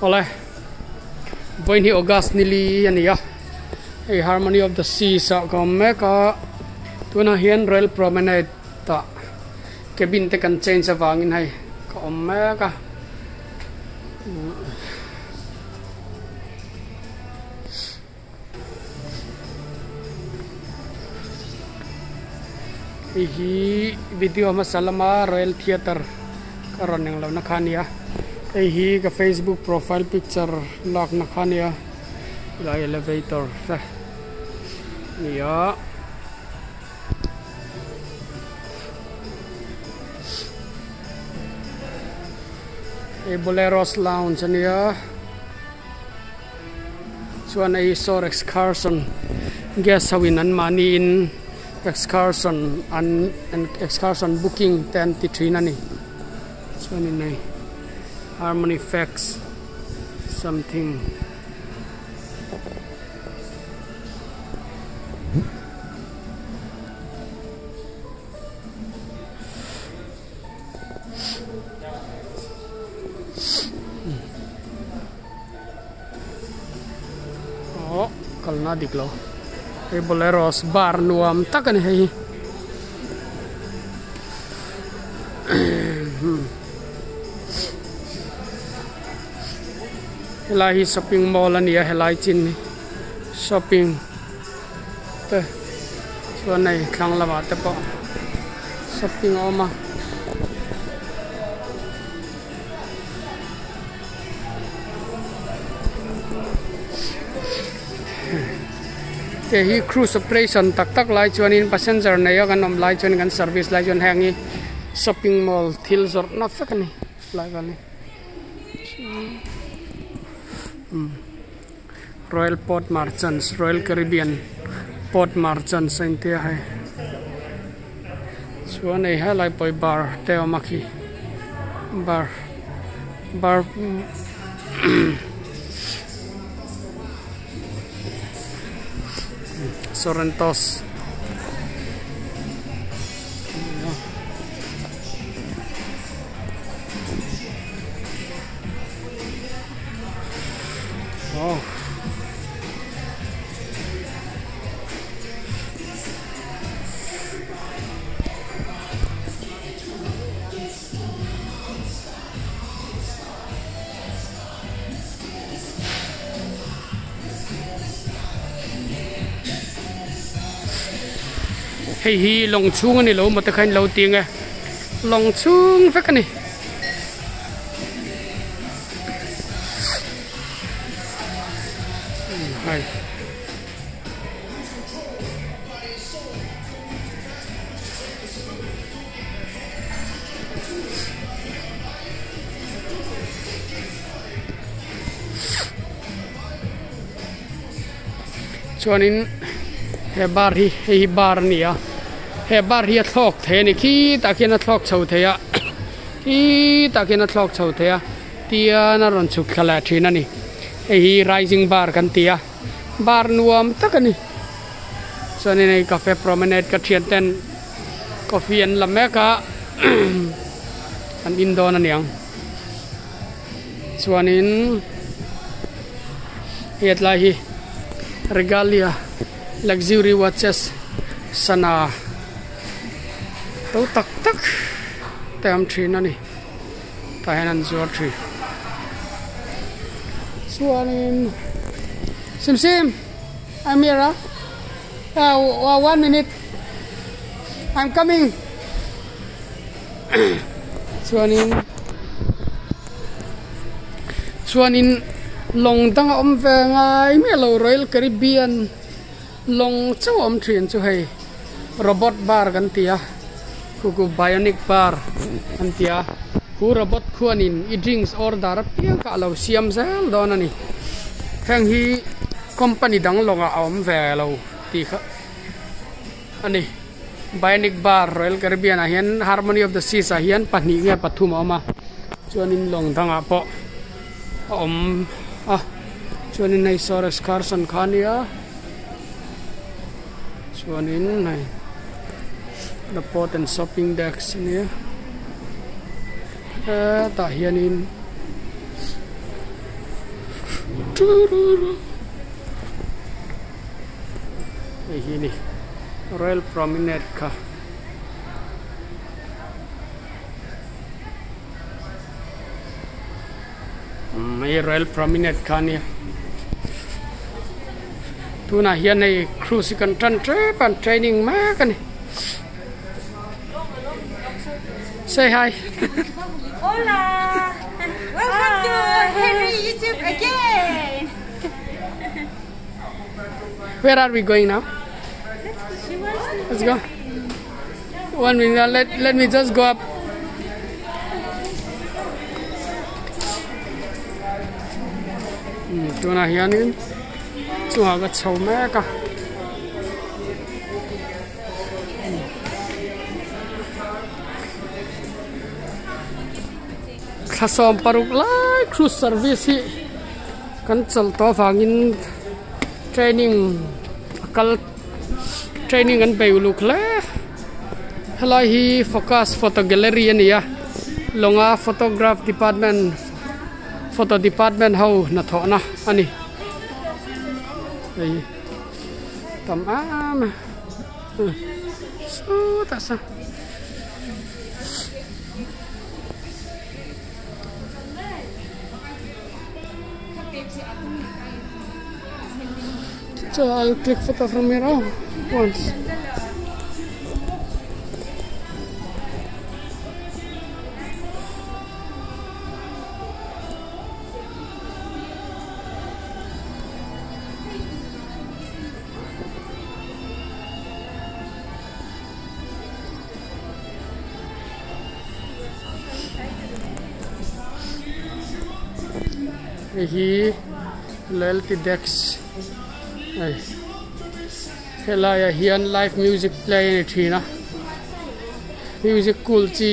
Awle vawiin hi August ni li a ni a hei Harmony of the Seas ah ka awm mek a tunah hian Royal Promenade ah cabin te kan change avangin hei ka awm mek a. Hei hi video hmasa lama Royal Theatre ka rawn eng lohna kha a ni a hei hi ka facebook profile picture lakna kha a nia helai elevator te a ni a. Hei Boleros Lounge a nia. Chuan hei saw excursion guest ho in an mahni in excursion an excursion booking te an ti thin a ni chuan in hei harmony facts something. Aw kalna dik lo hei boleros bar nuam tak a ni hei hi helai hi shopping mall a ni a helai chin hi shopping te chuan hei thlang lamah te pawh shopping a awm a. Hei hi cruise operation tak tak lai chuanin passenger nei a kan awm lai chuan kan service lai chuan heng hi shopping mall thil zawrhna vek a ni lai vel hi Royal Port Merchants Royal Caribbean Port Merchants a inti a hei chuan hei helai pawh hi bar te a awm a khi bar bar Sorrentos. Hei hi lawng chhung a ni lo maw te kha in lo ti ang e lawng chhung vek a ni. Hei. Chuanin he bar hi hei hi bar a ni a he bar hi a thlawk thei a ni khitah khian a thlawk chho thei a khitah khian a thlawk chho thei a tian a rawn chhuk thla leh thin a ni hei hi rising bar kan ti a bar nuam tak a ni chuanin hei cafe promenade ka thian ten coffee an la mek a an in dawn a niang chuanin hei tlai hi regalia luxury watches sana to tak tak te awm thin a ni tah hian an zuar thin chuanin sim sim I'm here ah ah one minute I'm coming chuanin chuanin lawng dang a awm ve ngai miah lo Royal Caribbean lawng chauh a awm thin chu hei robot bar kan ti a khu khu bionic bar an ti a khu robot khuanin i drinks order apiang kha a lo siam zel dawn a ni heng hi company dang lawngah a awm ve lo tih kha a ni. Bionic Bar Royal Caribbean ah hian Harmony of the Seas ah hian pahnih nge pathum a awm a chuanin lawng dangah pawh a awm a chuanin hei saw excursion kha a nia chuanin hei the port and shopping desk a nia hetah hianin. Hei hi ni Royal Promenade kha. Umm hei Royal Promenade kha ania tunah hian hei cruise hi kan tan tep a an training mek a ni say hi Hola welcome to Henry YouTube again where are we going now let's go one minute let let me just go up tunah hianin chungah ka chho mek a thla sawm paruk lai cruise service hi kan chawlh tawh avangin training a kal training an bei uluk hle helai hi focus photo gallery a ni a lawnga photograph department photo department ho hnathawhna a ni hei tam em a sawtah sawn. So I'll click photo from here oh, once. Hei hi loyalty desk hei helaiah hian live music play a ni thin a music cool chi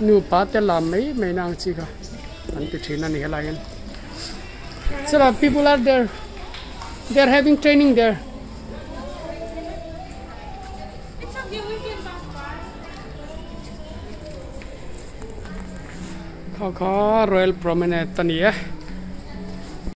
nupa te lam mai mai na ang chi kha an ti thin a ni helai hian so people are there they are having training there. Kha kha Royal Promenade a ni e.